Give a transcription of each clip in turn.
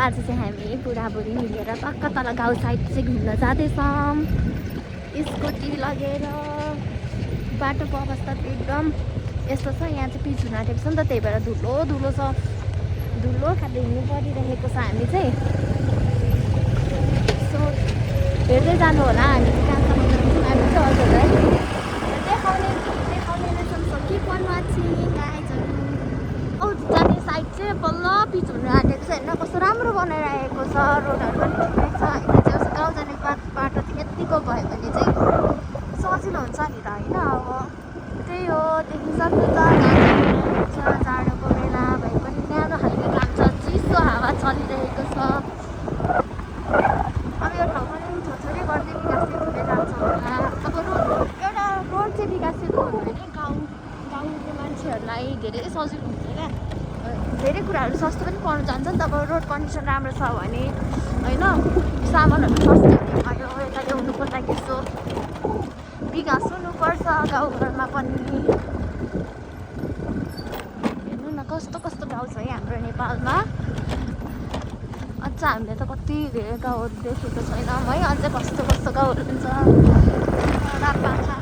आज चाहिँ हामी बुढाबुढी मिलेर टक्क तल गाउँ साइड चाहिँ घुम्न जाँदैछौँ स्कुटी लगेर। बाटोको अवस्था चाहिँ एकदम यस्तो छ, यहाँ चाहिँ पिच हुन आँटेको छ नि त, त्यही भएर धुलो धुलो छ, धुलो खाँदै हिँड्नु परिरहेको छ। हामी चाहिँ सो हेर्दै जानु होला हामी चाहिँ कहाँसम्म जान्छौँ। हामी चाहिँ हजुरलाई देखाउने रहेछौँ। सो किप अन वाचिङ गाइजहरू। औ जाने साइड चाहिँ बल्ल पिच हुन आँटेको छ, होइन कस्तो राम्रो बनाइरहेको छ, रोडहरू पनि ठिकै छ। होइन चाहिँ गाउँ जाने बाटो चाहिँ यत्तिको भयो भने चाहिँ सजिलो हुन्छ नि त, होइन अब त्यही हो। देखिसक्नु छ जाडोको बेला भए पनि न्यानो खालको काम छ, चिसो हावा चलिरहेको छ। अब यो ठाउँ पनि छोटछोटै गर्दै विकासै हुँदै जान्छ होला। अब एउटा रोड चाहिँ विकासित भयो भने गाउँको मान्छेहरूलाई धेरै सजिलो हुन्छ क्या, धेरै कुराहरू सस्तो पनि पर्न जान्छ नि त। अब रोड कन्डिसन राम्रो छ भने होइन सामानहरू सस्तो हुने भयो। यता ल्याउनुको लागि यसो विकास हुनुपर्छ गाउँघरमा पनि। हेर्नु न कस्तो कस्तो गाउँ छ है हाम्रो नेपालमा। अझ हामीले त कति धेरै गाउँहरू देखेको छैनौँ है, अझै कस्तो कस्तो गाउँहरू हुन्छ। पाखा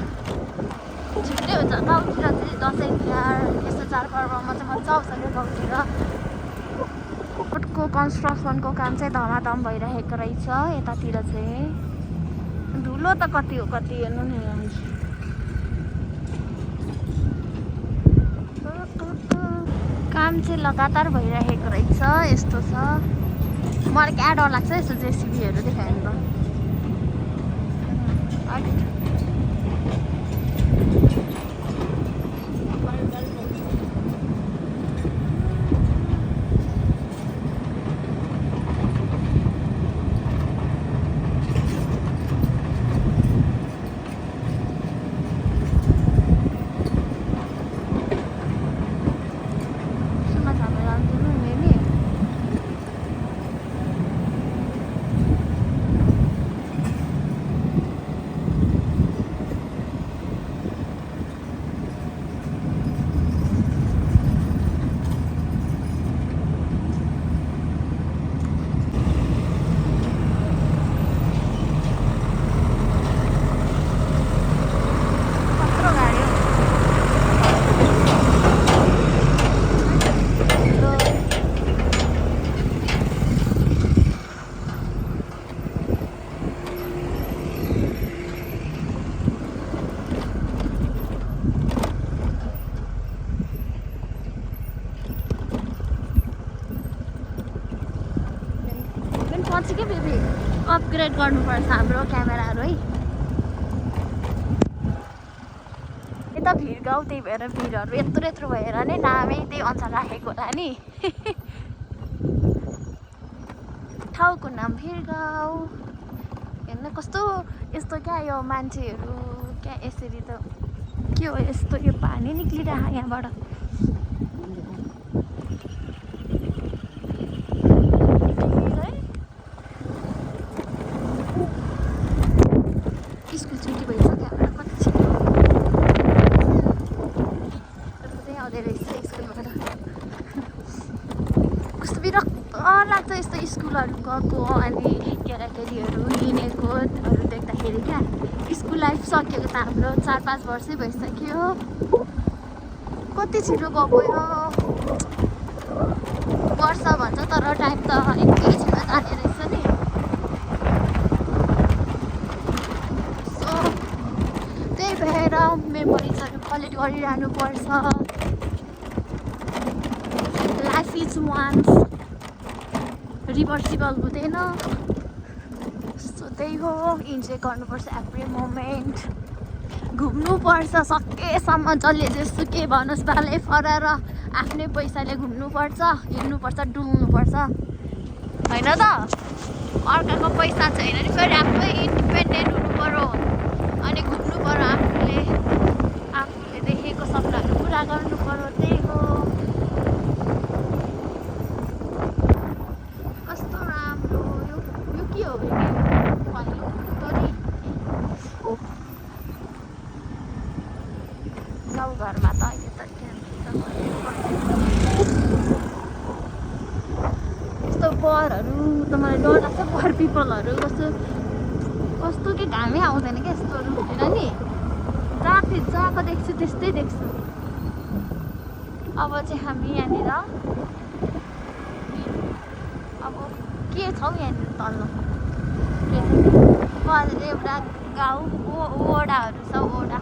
छुट्टै हुन्छ गाउँतिर चाहिँ, दसैँ तिहार यस्तो चाडपर्वमा चाहिँ मजा आउँछ क्या गाउँतिर। रोडको कन्स्ट्रक्सनको काम चाहिँ धमाधम भइरहेको रहेछ यतातिर चाहिँ। धुलो त कति हो कति, हेर्नु नि काम चाहिँ लगातार भइरहेको रहेछ। यस्तो छ, मलाई क्या डर लाग्छ यस्तो जेसिबीहरू देखायो भने त। पछि के फेरि अपग्रेड गर्नुपर्छ हाम्रो क्यामेराहरू है। यता भिर गाउँ, त्यही भएर भिरहरू यत्रो यत्रो भएर नै नामै त्यही अनुसार राखेको होला नि। ठाउँको नाम भिर गाउँ। हेर्न कस्तो यस्तो क्या यो मान्छेहरू क्या यसरी त के हो यस्तो, यो पानी निक्लिरहेको यहाँबाट। स्कुल छुट्टी भइसक्यो यहाँबाट कति छिटो आउँदै रहेछ स्कुलबाट। कस्तो बिरक्त लाग्छ यस्तो स्कुलहरू गएको अनि केटाकेटीहरू हिँडेकोहरू देख्दाखेरि क्या। स्कुल लाइफ सकिएको त हाम्रो 4-5 वर्षै भइसक्यो, कति छिटो गएको यो वर्ष भन्छ तर टाइम त एकैछिनमा जाने रहेछ नि। सो त्यही भएर मेमोरिजहरू कलेक्ट गरिरहनुपर्छ। लाइफ इज वान्स, रिभर्सिबल हुँदैन। सो त्यही हो, इन्जोय गर्नुपर्छ एभ्री मोमेन्ट। घुम्नुपर्छ सकेसम्म, जसले जेसुकै भनोस् बालै फराएर आफ्नै पैसाले घुम्नुपर्छ, हिँड्नुपर्छ, डुल्नुपर्छ होइन त। अर्काको पैसा छैन नि, फेरि आफै इन्डिपेन्डेन्ट हुनु पर्यो अनि घुम्नु पर्यो। आफूले देखेको सपनाहरू पुरा गर्नु पर्यो, त्यही हो। कस्तो राम्रो यो के हो गाउँघरमा त अहिले त यस्तो बर पहाडहरू त मलाई डर लाग्छ पहाड पिपलहरू कस्तो के घामै आउँदैन क्या यस्तोहरू होइन नि जहाँको देख्छु त्यस्तै देख्छु अब चाहिँ हामी यहाँनिर अब के छौ यहाँनिर तल्लो एउटा गाउँ ओडाहरू छ ओडा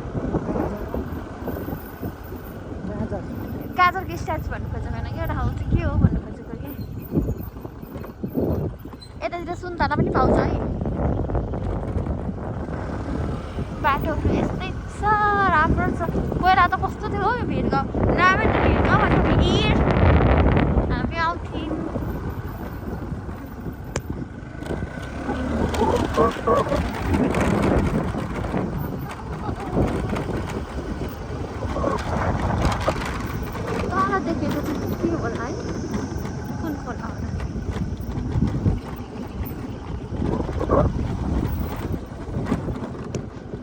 गाजरको स्ट्याचु भन्नु खोजेको होइन कि एउटा ठाउँ चाहिँ के हो भन्नु खोजेको कि यतातिर सुन्तला पनि पाउँछ है बाटोहरू यस्तै छ राम्रो छ पहिला त कस्तो थियो हौ यो भिडगाउँ नामै त भिडगाउँ भनेर भिड हामी आउँथ्यौँ तल देखेको चाहिँ के होला है कुन खोला होला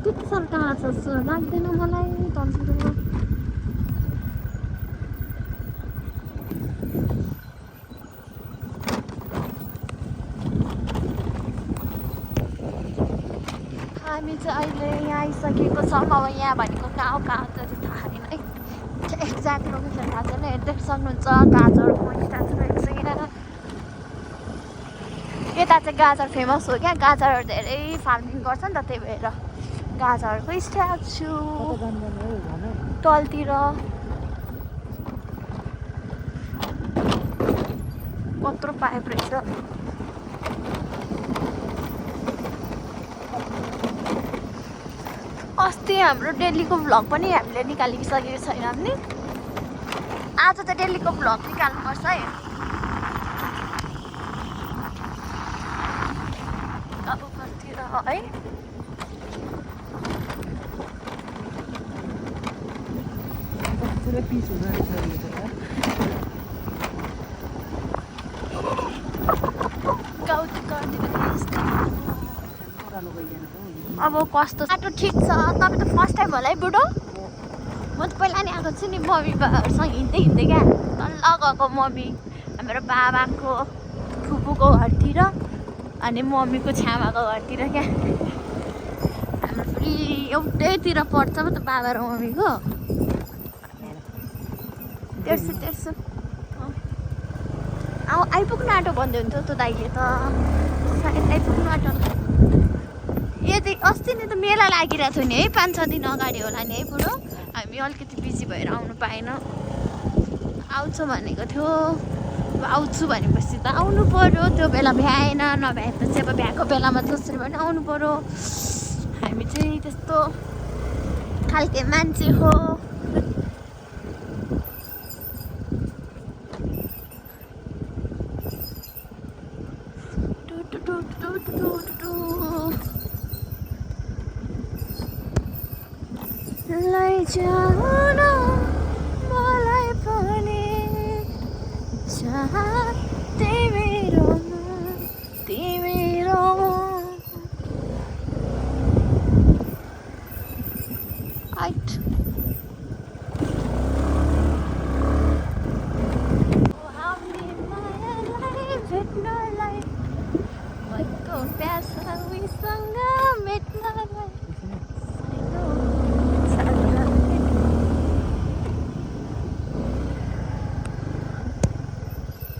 त्यति साह्रो टाढा छ जस्तो लाग्दैन मलाई तलतिर हामी चाहिँ अहिले यहाँ आइसकेको छौँ अब यहाँ भनेको गाउँ कहाँ छ चाहिँ थाहा छैन है एक्ज्याक्ट लोकेसन थाहा छैन हेर्दै सक्नुहुन्छ गाजरको स्ट्याचु रहेको छ यहाँ यता चाहिँ गाजर फेमस हो क्या गाजरहरू धेरै फार्मिङ गर्छ नि त त्यही भएर गाजरको स्ट्याचु तलतिर कत्रो पाइप रहेछ अस्ति हाम्रो डेलीको भ्लग पनि हामीले निकालिसकेको छैन नि आज त डेलीको भ्लग निकाल्नुपर्छ है गाउँघरतिर है अब कस्तो बाटो ठिक छ तपाईँ त फर्स्ट टाइम होला है बुढो म त पहिला नि आएको छु नि मम्मी बाबाहरूसँग हिँड्दै हिँड्दै क्या तल गएको मम्मी हाम्रो बाबाको फुपूको घरतिर अनि मम्मीको छ्यामाको घरतिर क्या हाम्रो फेरि एउटैतिर पर्छ पो त बाबा र मम्मीको तेर्सो आइपुग्नु आँटो भन्दै हुन्थ्यो त दाइले त सायद आइपुग्नु आँटो यदि अस्ति नै त मेला लागिरहेको थियो नि है 5-6 दिन अगाडि होला नि है बुढो हामी अलिकति बिजी भएर आउनु पाएन आउँछु भनेको थियो आउँछु भनेपछि त आउनु पर्यो त्यो बेला भ्याएन नभ्याएपछि अब भ्याएको बेलामा जसरी पनि आउनु पर्यो हामी चाहिँ त्यस्तो खालके मान्छे हो लैजाउन मलाई पनि तिम्रो आइट हामीले मायालाई भेट्नलाई मनको प्यासा उसँग मेट्नलाई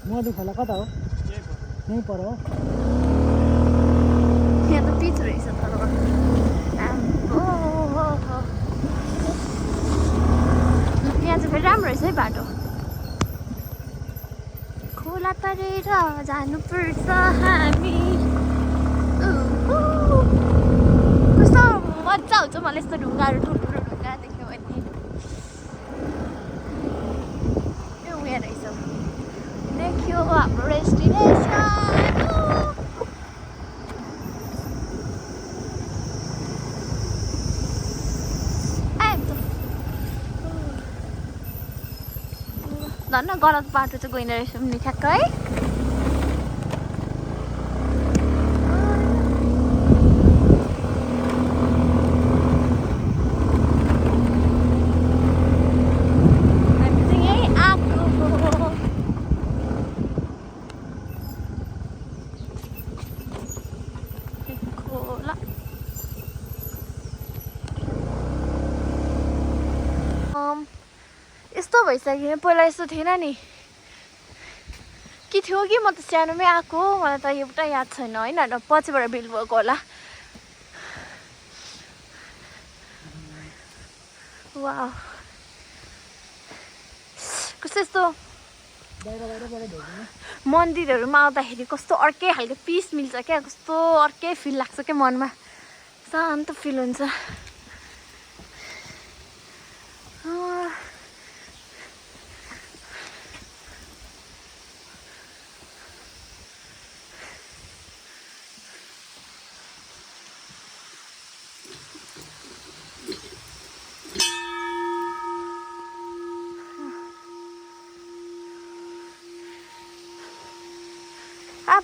मधु खोला कता हो यहीँ पर हो यहाँ त पिच रहेछ तर यहाँ चाहिँ फेरि राम्रो रहेछ है बाटो खोला तरेर जानुपर्छ हामी कस्तो मजा आउँछ मलाई यस्तो ढुङ्गाहरू ठुल्ठुलो ढुङ्गा देख्यो भने त्यो उयो रहेछ देखियो हाम्रो डेस्टिनेसन धन्न गलत बाटो चाहिँ गइन रहेछौँ नि ठ्याक्क है भइसक्यो पहिला यस्तो थिएन नि के थियो कि म त सानोमै आएको मलाई त एउटा याद छैन होइन र पछिबाट बिल भएको होला वाउ कस्तो यस्तो मन्दिरहरूमा आउँदाखेरि कस्तो अर्कै खालको पिस मिल्छ क्या कस्तो अर्कै फिल लाग्छ क्या मनमा शान्त फिल हुन्छ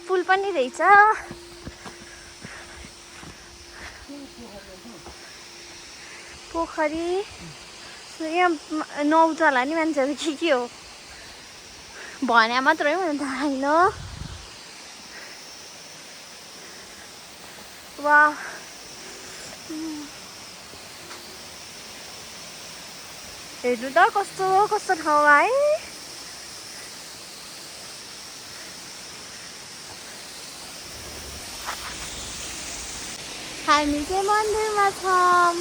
पुल पनि रहेछ पोखरी यहाँ नुहाउँछ होला नि मान्छेहरू के हो भने मात्रै हो त होइन वाह हेर्नु त कस्तो कस्तो ठाउँमा है हामी चाहिँ मन्दिरमा छौँ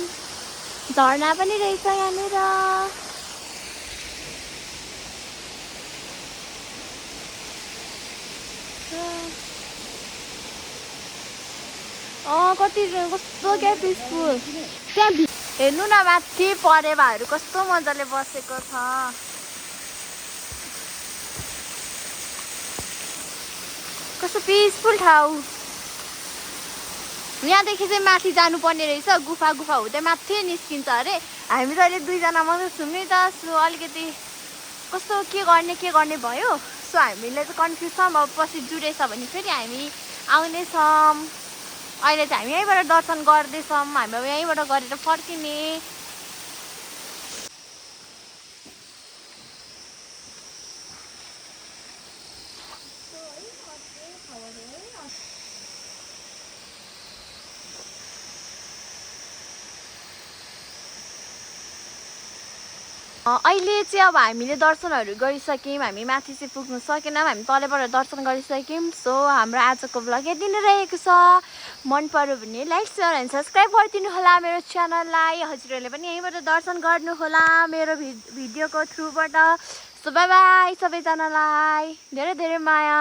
झरना पनि रहेछ यहाँनिर कति कस्तो क्या पिसफुल त्यहाँ हेर्नु न माथि परेवाहरू कस्तो मजाले बसेको छ कस्तो पिसफुल ठाउँ यहाँदेखि चाहिँ माथि जानुपर्ने रहेछ गुफा हुँदै माथि निस्किन्छ अरे हामी त अहिले दुईजना मात्रै छौँ नि त सो अलिकति कस्तो के गर्ने भयो सो हामीले चाहिँ कन्फ्युज छौँ अब पछि जुरेछ भने फेरि हामी आउनेछौँ अहिले चाहिँ हामी यहीँबाट दर्शन गर्दैछौँ हामी अब यहीँबाट गरेर फर्किने अहिले चाहिँ अब हामीले दर्शनहरू गरिसक्यौँ हामी माथि चाहिँ पुग्नु सकेनौँ हामी तलबाट दर्शन गरिसक्यौँ सो हाम्रो आजको भ्लग यति नै रहेको छ मन पर्यो भने लाइक सेयर एन्ड सब्सक्राइब गरिदिनु होला मेरो च्यानललाई हजुरहरूले पनि यहीँबाट दर्शन गर्नुहोला मेरो भिडियोको थ्रुबाट सो बाई बाई सबैजनालाई धेरै धेरै माया